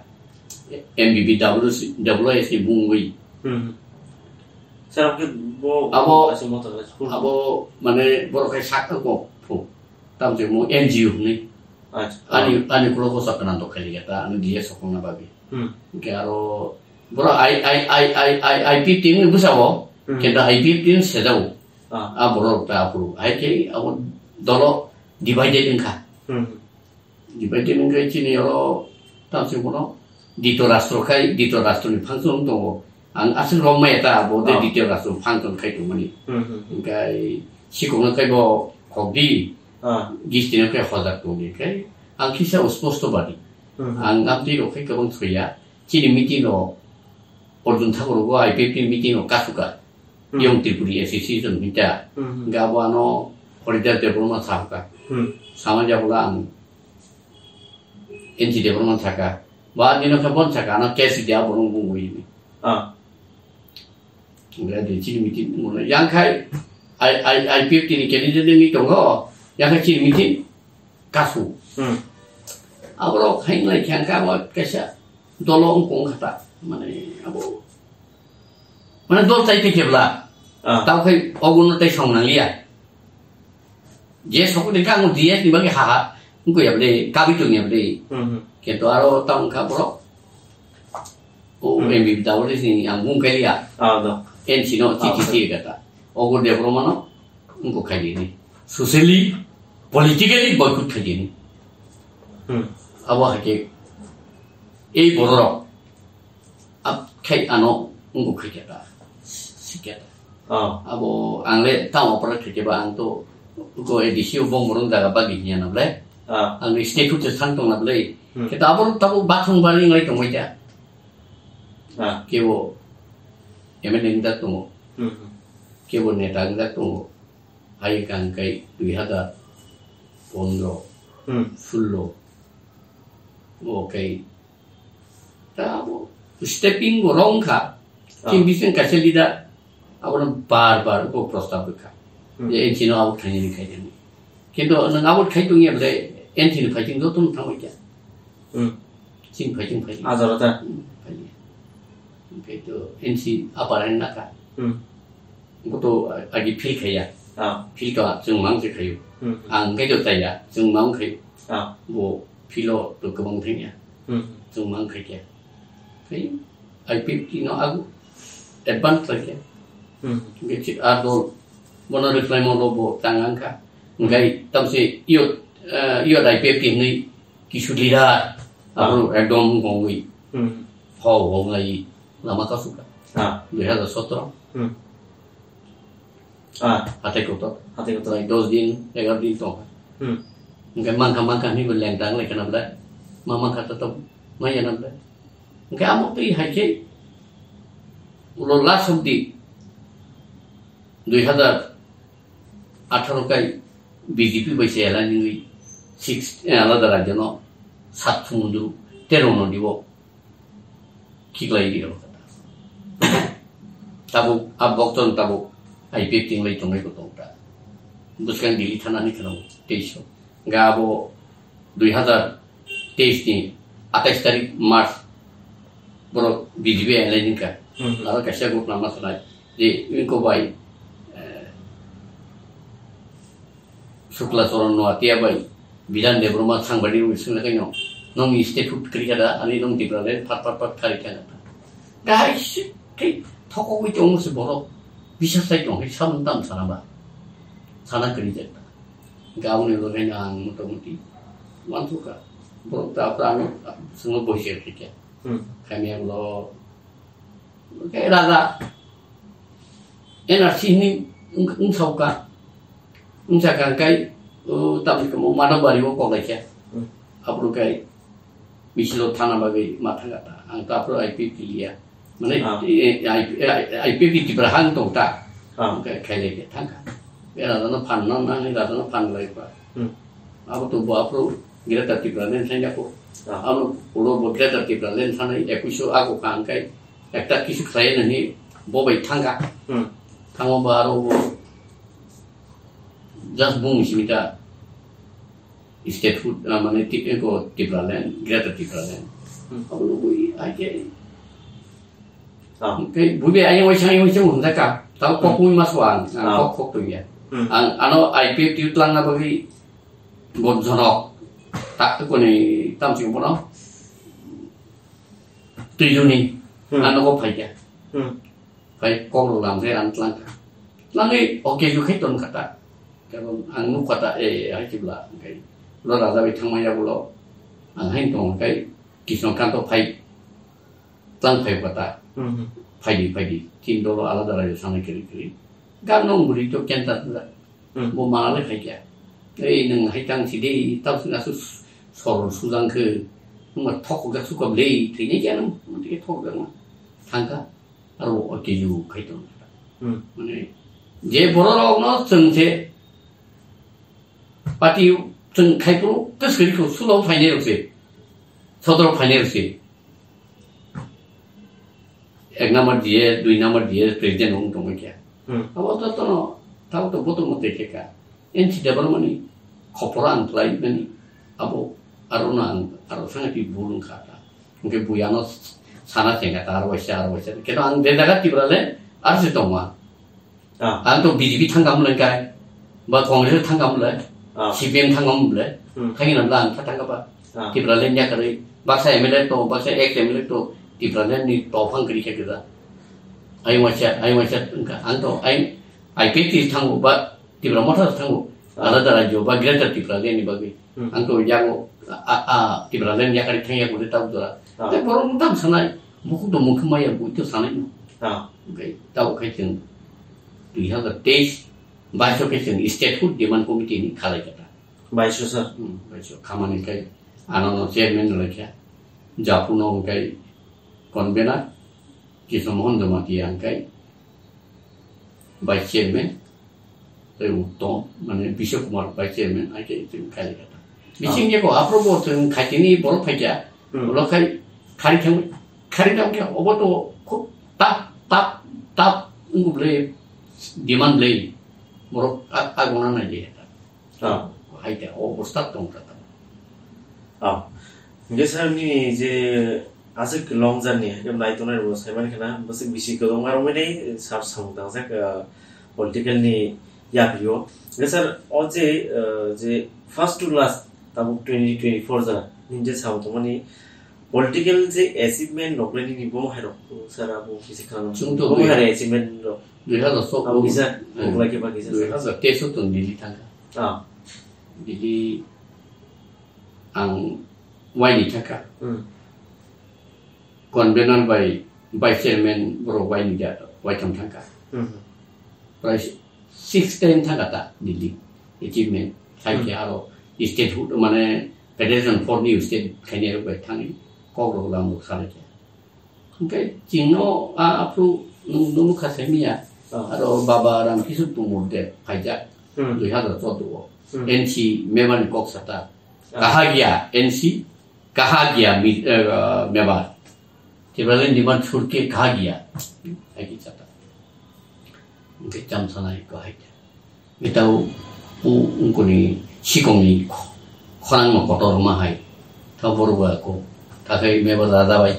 M B B W S ni bungwi. Hmm. Sir, ke bo abo, ase motor ase. Abo mane borok khai sak ko phu. Tam je mo N G O ni. Acha. Ani, ani kulo ko sakna to khali kha ta, ani G S sokna bagwi. Hmm. Ke aro boro I, I, I, I, I, I P F T ni bwsa bo, hmm, kenta I P F T ni sejao. Ah. A boro ta apuru. Hai ke abo dolo divided wngkha. Hmm. Divided wngkha chini oro tam se bono Dhritarashtra khai, Dhritarashtra ni function tongo. Ang aswk romma eta abo de, ah, Dhritarashtra function khai tongmani. Hmm, hmm, hmm. Hingkai sikokno khai bo khokdi, ah, gisti no khai hojak tongdi khai. Ang kisa usposto badi. Hmm, hmm. Ang amtwi rok khai kwbang soya. Chini meeting o Arjun Thakur bo I P F T meeting o kasuka. Hmm. Young Tripuri Association hinta. Hmm, hmm. Hingka abo ano Haridhar Debbarma sahoka. Hmm. Sama jabula ang N C Debbarma saka. Ba nino khe bon saka, ano case dia borong bungwi ni. Ah. Ngra de chini meeting ngono. Yang khai I, I, I P F T ni candidate ni tongo. Yang khai chini meeting kasu. Hmm. Aboro khai nai khyang ka wa kaisa dolo ongkong khata. Mane abo. Mane dol tai te kebla. Ah. Tau khai oguno tai song nang liya. Je sokni kang D S ni bagwi ha ha wngkha ya bwle, kabwi tong ya bwle. Hmm, hmm. Kento aro tamo wngkha borok. O, hmm, M B B W ni ang bung kaliya. Ah, do. N C no, ah, chiti si kata. Ogo Debbarma no wngkha khaidi ni. Socially, politically boycott khaidi ni. Hmm. Abo hai khe ei borok. Ab khai ano wngkha khai kata. Sikya. Oh. Abo ang le tamo opor khai khe ba ang to ko A D C o bong borong jaga bagi hiya na ble. Ah. Ang ni state hood sang tong na ble. Hmm. Kita abo tabo bathung bari ngai tong bai ja. Ah. Kebo M L A nda tong. Hmm. Kebo neta nda tong. Hai kang kai dui hazar pondro, hmm, sullo. Bo kai ta abo stepping bo wrong kha. Ah. Chini bising kaisa leader abono bar bar bo prostab rwkha. Hmm. Je N C no out khainani khainani. Kintu nwng out khai tongya bole N C ni fighting joto no thangbai kha. Hmm. Chini fighting phai. Ah, jora ta. Hmm, phai. Oke to N C apa lain naka. Hmm. Bo to agi feel khaya. Ah. Feel ka chwng mang se khayo. Hmm. Ang kai to taya chwng mang khayo. Ah. Bo feel o to kwbang thangya. Hmm. Chwng mang khai khe. Khai I P F T no agu advance lai khe. Hmm. Nge chik a dol bono reply mo lo bo tang ang kha. Ngai tam se iyo, eh, iyo I P F T ni kisu leader. Ah. Abo ekdom gongwi. Hmm. Ho, ho ngai lama ka suka. Ah. Dui hazar sotro. Hmm. Ah. Hatai kotor. Hatai kotor. Ngai dos din, egaro din tong. Hmm. Ngai mangkha, mangkha ni bo leng dang lai kana bla. Ma mangkha ta to, ma yana bla. Ngai amo tei hai khe ulo last of the dui hazar atharo kai B J P bai se alani ngai six, eh, alada rajyo no sat sumundru tero nodi bo khiklai di rok. Tabuk a bokton tabuk I P F T tinglai tonglai ko tong ta. Bwskang Delhi thana ni kheno teis. Ga abo dui hazar teis ni atais tarik March borok B J P alai ningka. Hmm. Aro kaisa group nama sanai. Je wngko bai, eh, Shukla Charan Noatia bai Biran Debbarma sangbadi rok swngna kaino, "Nong ni state hood kwrwi kha da, ani nong Tipraland phat phat phat kharwi kha da." Kahai se khe thokogwi tongo se borok, bisa sai tong hai samung tam sana ba, sana kwrwi jak da. Gauni logai na ang motamuti wansukha, borok ta pra ang swngo boise kha khe. Hmm. Khamya lo Hwnkhe raja N R C hinwi wng-, wngsauka. Wngsakha hwnkhe, o, tamni kamo Madhobari o koklaikha. Hmm. Aphuru khe misil o thana bagwi ma thangkha ta. Ang ta aphuru I P F T liya. Mane, ah, e, e, I P F T Tipra hang tong ta. Ah. Hwnkhe khailaikhe thangkha. Be raja no phan na, na, raja no phan lai pa. Hmm. Abo to bo aphuru Greater Tipraland thangya ko. Ah. Amo ulo bo Greater Tipraland thanai ekuiso ago ka angkai ekta kisu khlai nani bo bai thangka. Hmm. Thango ba aro bo just bung simi ta statehood, ah, mane ti-, eko Tipraland, Greater Tipraland. Hmm. Abo no bui ai ke. Ah. Ke bui be ai wai sang wai sang hunda ka. Tau kok Hmm. bui mas wan, Ah. kok kok to ya. Hmm. Ang ano I P F T tlang na bagi Borjonok, tak koni tam sing bono. Tuijuni, Hmm. ano ko phaikya. Hmm. Phai kok rok lam khe ang tlang kha. Tlangwi okay ju khai ton kha ta. Karon ang nuk kha ta, eh, hai chibla, okay. Lo raja bai thangma ya ulo. Ang hai tong kai, Kisno Kanto phai. Tlang phai kha ta. Hmm. Phaidi, phaidi. Tin dolo alada raja sanai kiri kiri. Gan nong buri to kenta ta. Hmm. Bo manale khai kya. Ei, nang hai tang si dei, tau sina su sor sujang khe. Nang thok ga su ka blei, thei ne kya nang, nang thok ga nang. Thangka, aro o ke ju khai tong. Hmm. Mane, je borok rok no chwng se, party chwng khai phuru, kwswrwi ko sulo phainai rok se. Sodro phainai rok se. Ek number D A, dui number D A president wng tongwi khe. Hmm. Abo to tono, tabo to boto mote khe ka. N C development ni khopora ang khlai mani, abo aro no ang, aro sangati bul wng kha ta. Hwnkhe bui ano sana chengkha ta, aro waisa, aro waisa. Khe to ang de jaga Tipraland, ar se tongma. Ah. Ang to B J P thangkam le kai, ba Congress thangkam le, Ah. C P M thangkam le, Hmm. thangina bla ang kha thangka ba. Ah. Tipraland ni yakarwi, baksa M L A to, baksa ex M L A to, Tipraland ni to phang kri khe kida. Ai waisa, ai waisa wngkha. Ang to ai, I P F T thango ba, Tipra Motha thango, Ah. alada rajyo ba Greater Tipraland ni bagwi. Hmm. Ang to yago, a, a, a, Tipraland ni yakarwi thang yago de tabuk jora. Ah. Tei borok no tam sanai, bukhuk to mukhum maya bui to sanai no. Ah. Hwnkhe tabuk khai chwng dui hazar teis baiso khe chwng Statehood Demand Committee ni khalai kha ta. Baiso sir. Hmm, baiso. Khamani khai ano no chairman no laikha. Japu no hwnkhe convener, Krishna Mohan Jamatia hwnkhe vice chairman, tei Uttom, mane Biswa Kumar vice chairman, hai khe chwng khalai kha ta. Bising Ah. je ko aphuru bo chwng khaitini borok phaikha, Hmm. Ulo khai khari thang, khari thang khe obo to khub tap, tap, tap wngkha bwle, demand bwle, borok a, a gona nai de ta. Ah. Hai ta, o bwswk tong ta ta. Ah. Hingke sir ni je aswk long journey, hingke nai tongnai rok sai mani khana, bwswk bisi kwbangma rok bai nai sar samung tangjak, ah, political ni yaprio. Hingke sir, o je, ah, je first to last, tabuk twenty twenty-four jora, nini je samung tongmani, Political je achievement rok le nini bo hai rok, sir, abo kisa khana. Chwng to bo dui hai achievement rok. Dui hazar sok Abo bo. Kisa Hmm. Uklai khe ba kisa Dui hazar teis o tong Delhi thangkha. Ah. Delhi ang waini thangkha. Hmm. Convener bai vice chairman borok waini ja, waitham thangkha. Hmm. Prai six time thangkha ta Delhi achievement. Hai Hmm. khe aro statehood mane Federation for New State khainai rok bai thangwi kok rok lam rok salai kha. Hwnkhe chwngno a aphuru nwng, nwng nukha se miya. Ah. Aro Baba Ram Kishore Tumur de phaijak Hmm. dui hazar choudo o. Hmm. N C member ni kok sata. Ah. Kaha gya N C, kaha gya mi, eh, member. Tipraland demand surke kaha gya. Hai ki sata. Hwnkhe cham sanai ko hai. Mitau u ungkuni sikongni kho-, khorangno kotor ma hai. Tha borok ba ko. Tha khai meba dada bai.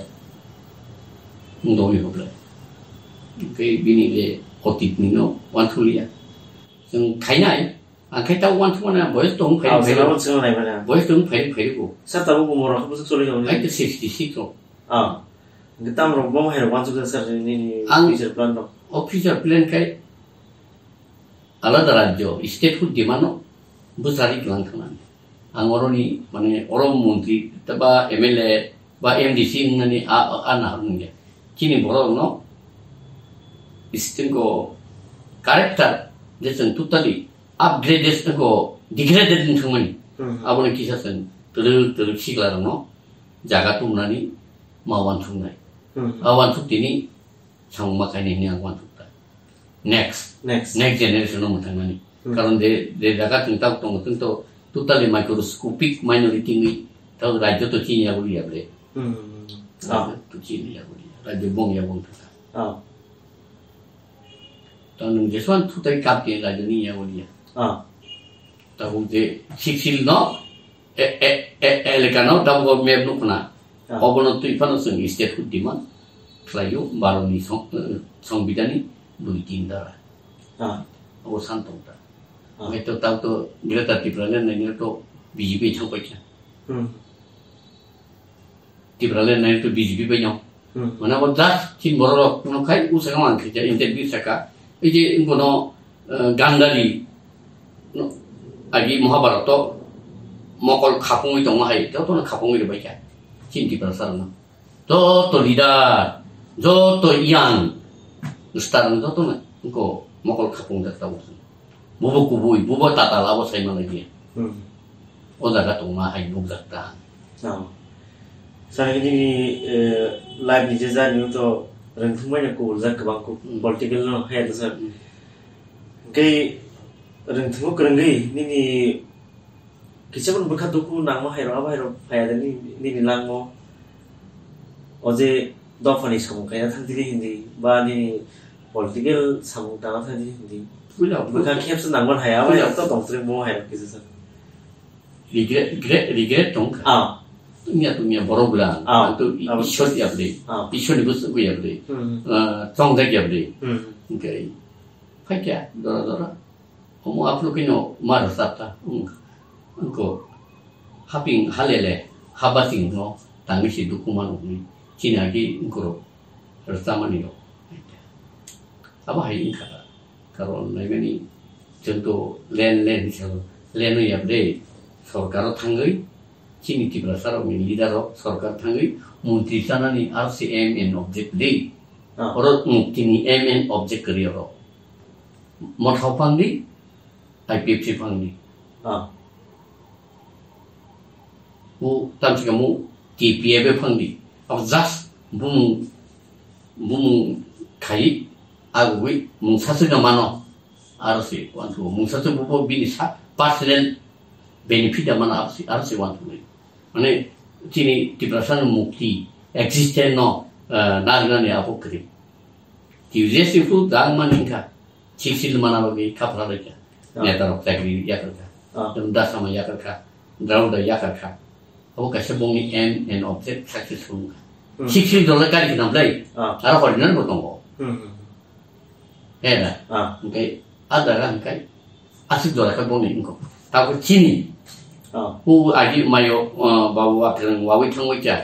Ungdongni hoble. Hwnkhe bini le otitni no uanthulia. Chwng khainai, ang khai tau uanthumana boyos tong phai Ah, phai. Sila uanthumana nai bana. Boyos tong phai phai ko. Sa tabuk umor rok bwswk choli kha bini? Hai to sixty six rok. Ah. Hwnkhe tamo rok bo hai rok uansuk jak sir nini Ang future plan rok. O future plan khai alada rajyo, statehood demand no bwsari kwlang thangna. Ang oroni, mane, oro montri, ta ba M L A, ba M D C wngnani a, a, a nahar nungya. Chini borok no, istingo character, je chwng totally upgraded, go degraded wng thangmani. Hmm. Aboni kisa chwng twrwk twrwk sikla rokno jaga tubunani ma uansuknai. Hmm. A uansuk tini samung ma khainai hwnwi ang uansuk ta. Next. Next. Next generation no mwthangnani. Hmm. Karon de, de jaga chwng tabuk tongo, chwng to Totally microscopic minority ni, tao rajyo to chini yago liya bre. Hmm. Rajyo to chini yago liya. Rajyo bong yago thaka. Ah. Tao nwng jesuan thutai kap khe rajyo ni yago liya. Ah. Tao je siksil no, e, e, e, eleka no, tao go map no khna. Ah. Obono twi phano chwng state hood demand khlaio, baro ni song-, eh, songbidani dui tin dara. Ah. Abo san tong ta. Ah. Hwnkhe to tao to Greater Tipraland naina to B J P thang paikha. Hmm. Tipraland naina to B J P bai no. Hmm. Mane abo just chin borok rok kuno khai usaka man khe interview saka. Ei je bono, eh, Gandhari no, agi Mahabharat to mokol khapungwi tongma hai, to to khapungwi bai kha. Chin Tiprasa rok no. Joto leader, joto yang, star joto no ko mokol khapung jak tabo. Bubo kubui, bubo tatal abo sai mana dia. Hmm. O jaga tongma hai nuk jak ta. Oh. Sani nini, eh, life ni je journey to rengthung bai na kubul jak kwbang ku Hmm. political no hai to sir. Hmm. Kei rengthung kwrwngwi nini Kisa phano bwkha dukhu nangma hai rok, abo hai rok phai ya de ni, nini langmo. O je dophani samung kaina thang tini hindi, ba nini political samung tangna thang tini hindi. Puila, Bwkha puila. Khepsa nangma hai, abo hai Puila. Rok to tong sreng bo hai rok kisa sa. Regret, regret, regret tong kha. Ah. Tungya, tungya, borok bwla. Ah. Ang to i-, Abo. Ishwar ya bwle. Ah. Ishwar ni bwswk ya bwle. Hmm. Ah, chongjak ya bwle. Hmm. Hwnkhe, phai kha, dora, dora. Omo aphuru khe no ma rwchap ta, wng, wngkho haping halele habasing no tangwi se dukhu mano hwnwi chini agi wngkhorok rwchapmani rok. Abo hai wngkha ta, karon naimani chwng to len len hinkhe len wngya bwdei sorkaro thangwi chini Tiprasa rokni leader rok sorkar thangwi montri chanani R C M N object bwdei. Ah. Oro wng tini M N object kwrwi oro. Mothao phangdi, I P F T phangdi. Ah. O tamsika mo T P F phangdi. Abo just bumung, bumung khai agugwi mungsa swkang mano. Aro se wantu mungsa swk bubo bini sa personal benefit da mano aro se, aro se wantu. Mane chini Tiprasa no mukti existence no, eh, narwknani abo kwrwi. T U J S ni phuru dang mani wngkha. Sik sil mana bagwi kha phra lai kha. Ah. Neta rok chakri yakar kha. Ah. Dasa ma yakar kha. Drauda yakar kha. Abo kaisa bongni aim and object successful wngkha. Hmm. Sik sil jora kari khe nam lai. Ah. Aro horinan bo tongo. Hmm, hmm, hmm. He da. Ah. Hwnkhe a jaga hwnkhe aswk jora khe bongni wngkha. Tabuk chini. Ah. Hu agi mayo, ah, babu wa kwrwng wawi thangwi kha.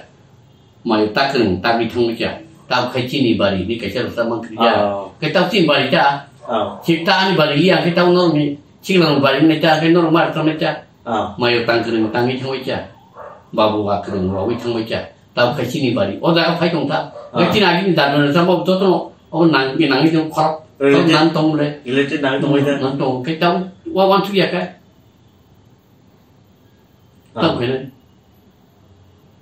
Mayo ta kwrwng tagwi thangwi kha. Tabuk khai chini bari ni kaisa rwchapmang kwrwi ya. Ah. Khe tabuk chini bari ta. Ah. Chini ta ani bari ya khe tabuk norokni chini bari ni ta khe norok ma rwchapmai ta. Ah. Mayo tang kwrwng tangwi thangwi kha. Babu wa kwrwng wawi thangwi kha. Tabuk khai chini bari. O jaga phai tong ta. Ah. Chini agini dano rwchapmang jotono obo nang, nangwi tong khorok. Related, khorok nang tong le. Related nang tong ta. Nang tong. Khe tabuk wa wan thuk ya khe. Ah. Tamo khe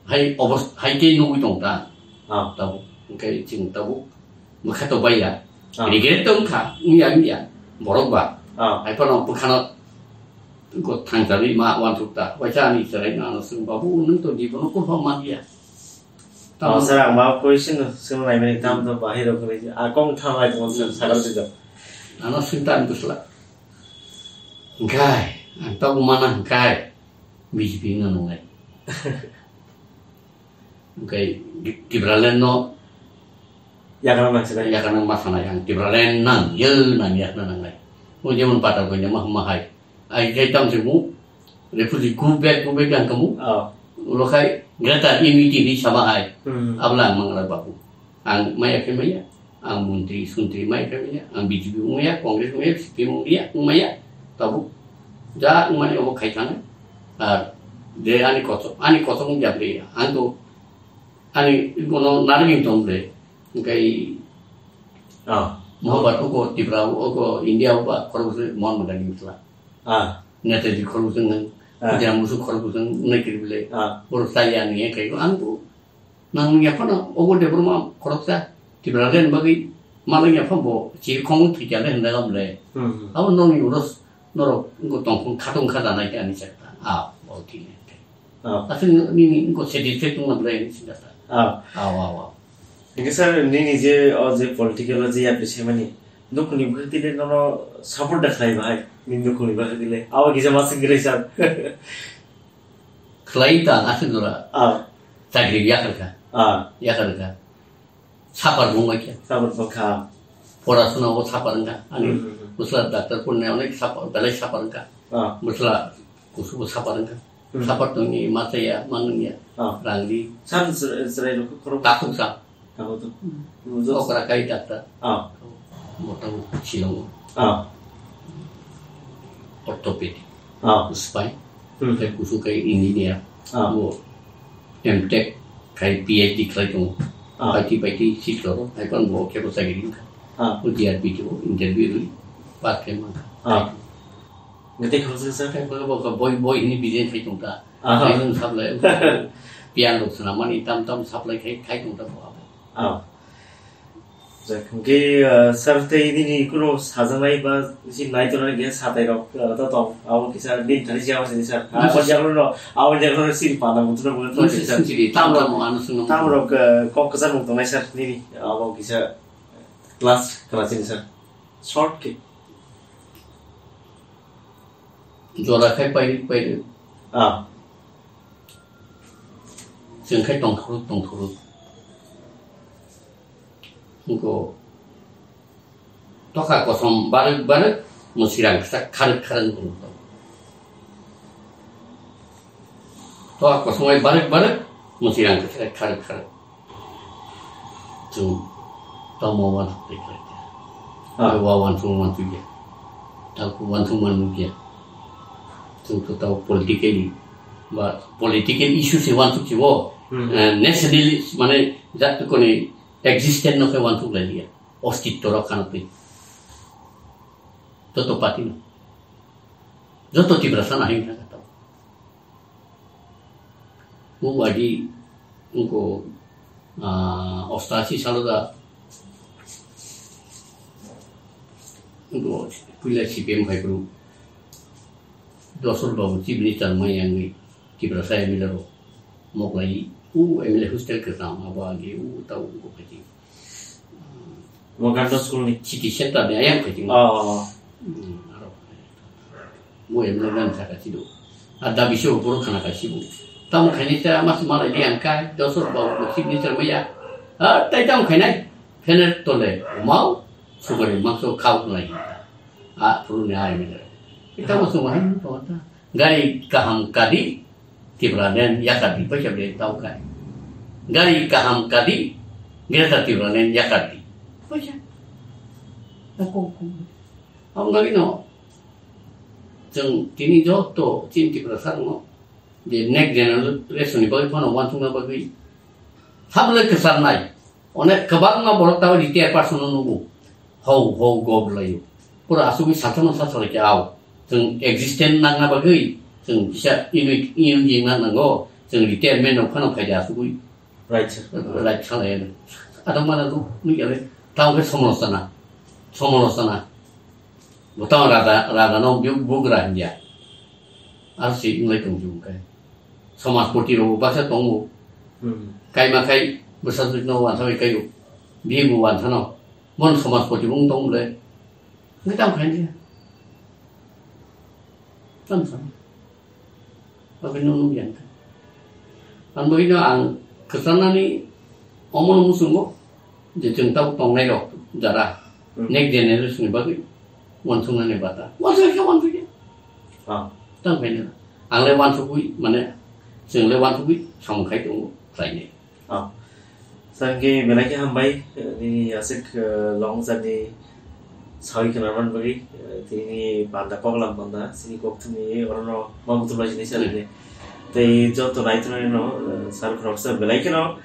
hai obos-, hai khe nugwi tong ta. Ah. Tabuk, hwnkhe chwng tabuk mwkha to baiya. Ah. Regret to wngkha, wngya, wngya. Borok ba. Ah. Hai phano bwkhano go thangcharwi ma uansuk ta. Waisa ani chwrai no ano swng, "Babu, nwng to jibono kwbangma manliya." Ah, sir, ang ma question swng naimani, tamo to bahai rok kwrwi. Ah, kong thanglai tong, sir, sakal twijak. Ano swng ta, ang bwsla. Hwnkhe, ang tabuk mana hwnkhe B J P wngna nangnai. Hwnkhe Tipraland no yakana nang sinai, yakana ma sanai, ang Tipraland nang, ye nang yakna nangnai. O jemon pata koina ma hwnma hai. Ai khai tamo se mu, refugee go back, go back lang kamu. Oh. Ulo khai greater unity ni sama hai. Hmm. Abla ang mangala babu. Ang maya khe maya, ang montri sontri maya khe maya, ang B J P wngmaya, Congress wngmaya, C P M wngmaya, wngmaya, tabuk ja wngmani obo khai thangwi. Ar je ani kochok, ani kochok wngya bre, ang to ani bono narwgwi tong bre, hwnkhe Ah. Mohabat oko Tripura, oko India o ba khorokbwswk Mahatma Gandhi wngkha. Ah. Netaji khorokbwswk wng, Ah. Khudiram Bose khorokbwswk wng, wngwi kwrwi bwle. Ah. Borok chaya nungya khe ang to nang nungya phano obo Debbarma khoroksa Tipraland bagwi ma nungya pha bo chirikhong thwikya le hwnda gamle. Hmm, hmm. Abo nongni ulo norok wngkha tongphung khatung kha janai khe ani chakta. Ah, oh, tini. Ah. Asal ni, ni, ni, ko satisfied tong na belai ni sinda sa. Ah. Ah, wow, wow. Hingke sir, nini je, o je political o je yapri semani, nukuni bwkhak tile nono support da khlai bahai, nini nukuni bwkhak tile. Awa kisa masing gre sir. Khlai ta asal dora. Ah. Chakri yakarka. Ah. Yakarka. Sapar bung bai khe. Sapar bung kha. Porasona bo sapar wngkha. Ani Hmm, hmm, hmm. Bwsla doctor pornai onek sapar, belai sapar wngkha. Ah. Bwsla kusu bo sapar wngkha. Hmm. Sapar tongni ma chaya, ma nungya. Ah. Rangdi. Sir, sir, sir, rok khorok. Takhuk sa. Takhuk to. Hmm. Hmm, just Okra kai doctor. Ah. Motang silong. Ah. Orthopedic. Ah. Spine. Hmm. Kai kusu kai engineer. Ah. Bo M Tech khai P H D khlai tongo. Ah. Paiti paiti seat rok hai pan bo kebo sagiri wngkha. Ah. O G R P to interview rwi pass khe mankha. Ah. Gate khoroksa sir? Khai bo bo boi boi hini business khai tongkha. Ah. Khai nung supply pian rok swnamani tam tam supply khai khai tongkha bo abo. Ah. Jak, hwnkhe, ah, sir, tei nini kunu sajaknai ba si naitornai khe satai rok, ah, to tong, abo kisa din thani siya masini, sir. Ah, Nasi abo jagrano, abo jagrano sini panda mutu na mutu Nasi sir. Sini tam tamo rok, ano sung tam rok, ah, kok kwchar mung tongnai, sir, nini, abo kisa last kwlachini, sir. Short khe. Jora khai pai, pai. Ah. Chwng khai tongthuru, tongthuru. Nokho tokha kosom barwk barwk, mwsirang kwchak kharwk kharwk wng tong. Tokha kosom bai barwk barwk, mwsirang kwchak kharwk kharwk. Chwng tamo uansuk tei khlai kha. Ah. Wa uansuk uansuk ya. Tamo uansuk uansuk ya. Chwng to tamo politically ba political issue se uansuk si bo. Hmm. Eh, nationally mane jat koni existence no khe uansuk lai ya. Ostitto rok khana twi. Joto party no. Joto Tiprasa no hai wngkha to. Bo agi wngkha, ah, ostashi salo da wngkha puila C P M phaiphuru Dosor Babu chief minister mai yangwi Tiprasa M L A rok moklai u M L A hostel kwcham abo agi u tau wngkha phaidi. Mo Gandhi school ni. City center ni ayang khaidi. Oh. Hmm, aro. Mo M L A nang saka chido. A dabi se borok khana ka sibu. Tamo khaini ta mas malai di ang kai, dosor ba ko signature maya. A tai tamo khainai. Phener tole mau sugari mangso khau nai. A puru ne ai mele. Ita mo suma hin to ta. Gari kaham kadi Tipraland yakardi paisa ble tau kai. Gari kaham kadi Greater Tipraland yakardi. Paisa. Ako ko. Ang gari no. Chwng tini joto chini Tiprasa rokno je next generation ni bagwi phano uansukna bagwi sablai kwcharnai. Onek kwbangma borok tabuk retired person no nugo. Hau hau go bwlaio. Pura asugwi sathano sa salai khe ao. Chwng existence nangna bagwi chwng kisa unit, unit wngna nango. Chwng retirement rok phano khaida asugwi. Right, sir. Right, salai ano. Adang mana nuk, nuk yale. Tamo khe somolochona. Somolochona. Bo tamo raja, raja no bu-, bugra hindia. Aro si wngwi tong jung kai. Somajpoti rok baksa tongo. Hmm. Kaima khai bwsa no wansa bai kaio. Bibo wansa no. Mon somajpoti wng tong le. Ngi tam khai ni. Tam sa. Bagwi no nung yang kha. Ang bagwi no ang kwcharnani omono muchungo je chwng tabuk tongnai rok jara Hmm. next generation ni bagwi uansuknani bata. Uansuk khe uansuk ya. Ah. Tang khai na. Ang le uansukwi mane chwng le uansukwi samung khai tongo khlainai. Ah. Sangke belai khe hambai, eh, nini aswk, eh, long journey sawi khwna man bagwi, eh, tini panda koklam panda, sini kok thumni orono ma buthum lai sini sari ni. Tei joto naitonai no, eh, sar khoroksa belai kheno,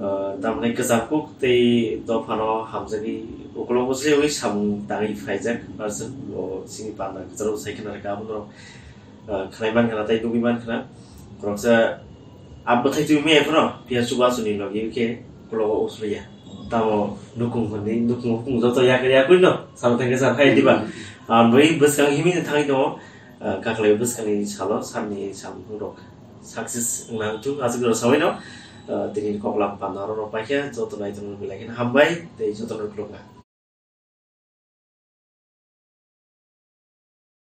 eh, tamni kwcham kuk tei dophano hamjagwi ukologo se wi samung tangwi phaijak, aswk bo sini panda kwcharo sai khwna rwkha abono. Ah, khlai man khna tei nugwi man khna. Khoroksa a bwthai twi maya phano, phiya chubachu ni logi khe ulo o usliya. Tamo nukung hwnwi, nukung hukung joto yakri yakri no, sabo thangkhe sa phai diba. Hmm. Ah, bwrwi bwskang himwi thangwi tongo. kaklai bwskangni salo salni samung rok success wngna wngthung aswk rok sabaino tini koklam panda oro rok paikha joto naitung belai kheno hambai tei joto no khulumkha.